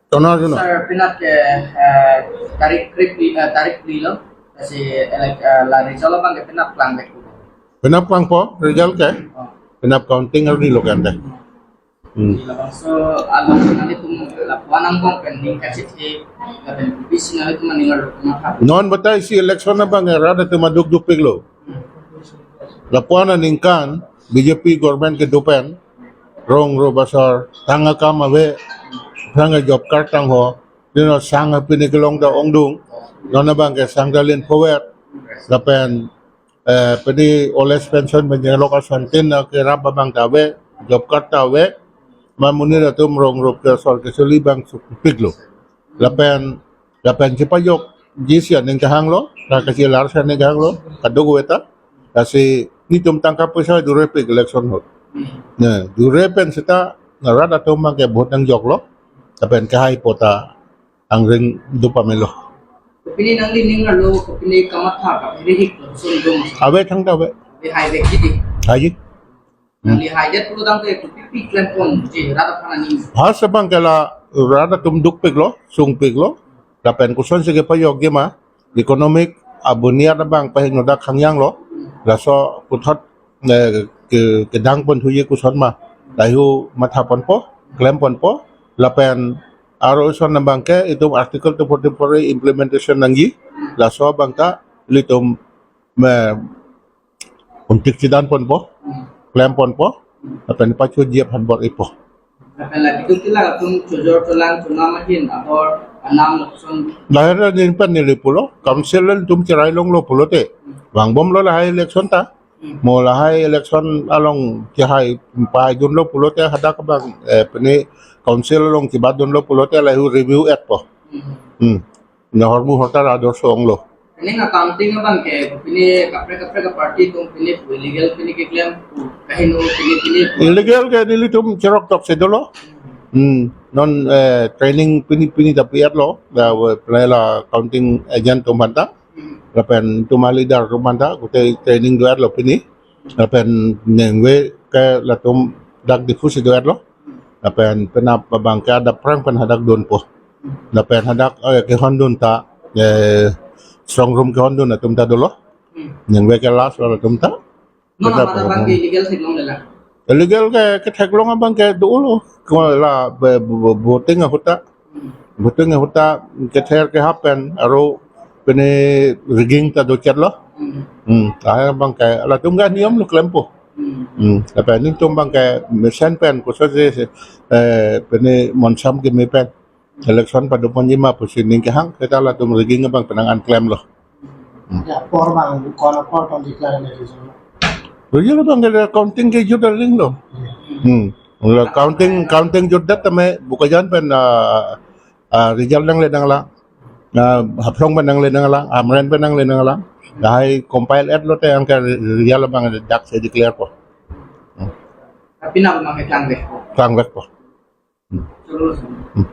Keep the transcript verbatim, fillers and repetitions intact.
Tonar juno. Sir, pinap ke, eh, tarik krip li, eh, tarik li lo. Kasi elek, eh, la result abang ke pinap klang bek ko. Pinap klang po, result ke? Oh. Pinap counting arni lo kan dei. Hmm. Labangso along nanglitum lapuan angbong pen ning kachethek, lapen P C nanglitum aning arlo matha. Non batai si election abang rat atum aduk dukpik lo. Lapuan aningkan B J P government kedo pen rong ro basar tang akam ave, tang job card tang ho, dino sang pini kelong ta ongdung, non abang ke sang ta lin forward, lapen eh, pini old age pension pen jenglok ason tin na kerap abang ta ave, job card ta ave, ma monit atum rong rup ke asor kesoli abang sukpik lo. Lapen, lapen chepajokji si aning kehang lo, na kachelar si aning kehang lo, kadokave ta, lasi nelitum tangka poisa jurepik election ahut. Na, jure pen seta, na rat atum abang ke vote nangjok lo, lapen kehai po ta, angring do pamelo. Kopine nangli ning arlo, kopine kamatha kapherehik lo, son dong. Ave thangta ave. Ave hai bek kidi. Haiji. Nangli hai det pulo tangte kopi pi klempon je rat aphan aning. Has abang ke la rat atum dukpik lo, sungpik lo. Lapen kosonsi kepajokji ma, economic abuniat abang pahingno dak hangyang lo. Laso puthot eh, ke, kedang pon thuji koson ma. Lahai hu matha ponpo, klem ponpo, lapen aro ison abang ke itum Article two forty-four A implementation nangji, laso abang ta ilitum me untik chidan ponpo, klem ponpo, lapen pachoji aphan bor-ipo. Lapen lagi tu kila atum chojor cholang chonam ahin abor anam lapuson. Lahai ra ning pen neli pulo, council atum cherai longlo pulote. Vangbomlo lahai election ta. Hmm. Mo lahai election along chehai paidunlo pulote hadak abang, eh, pini council along chibatdunlo pulote lahai hu review etpo. Hmm. Hmm. Na hormu hortar ador so onglo. Pini accounting abang ke, pini kaprek kaprek aparty atum pini illegal pini keklem, kaheno pini pini. Illegal ke nelitum cherok tok si dolo. Hmm. Non, eh, training pini pini ta pi-etlo, la, la accounting agent atum aphanta. Hmm. Lapen itum aleader atum aphanta, kute training do-etlo pini. Lapen nengve ke latum dak Diphu si do-etlo. Lapen penap abang ke adap prang pen hadak dunpo. Lapen hadak, eh, kehondun ta, eh, strong room kehondun atum ta dolo. Hmm. Nengve ke last lo atum ta. Non kedap amat abang ke illegal theklongle lang. Illegal ke, ketheklong abang ke dolo. Ko la be, be, be, voting ahut ta. Hmm. Voting ahut ta kether kehap pen aro pini rigging ta dochetlo. Hmm. Hmm. Lahai abang ke latum ke niyom lo klempo. Hmm. Hmm. Lapen nelitum abang ke mesen pen kosonsi, eh, pini monsam keme pen election padoponji ma pusi ning kehang, seta latum rigging abang penang an klemlo. Hmm. Ya, apor abang, ko-an apor tong declare ni result? Result abang ke accounting kejut aling lo. Hmm. Hmm. La accounting, accounting jutdet tame Bokajan pen, ah, ah, result nangle nanglang. Ah, Haflong pen nangle nanglang, Hamren pen nangle nanglang. Lahai compile etlo te anke result abang dak si declare po. Hmm. Tapi nang abang klang vekpo. Klang vekpo. Hmm. Cholo, sir. Hmm.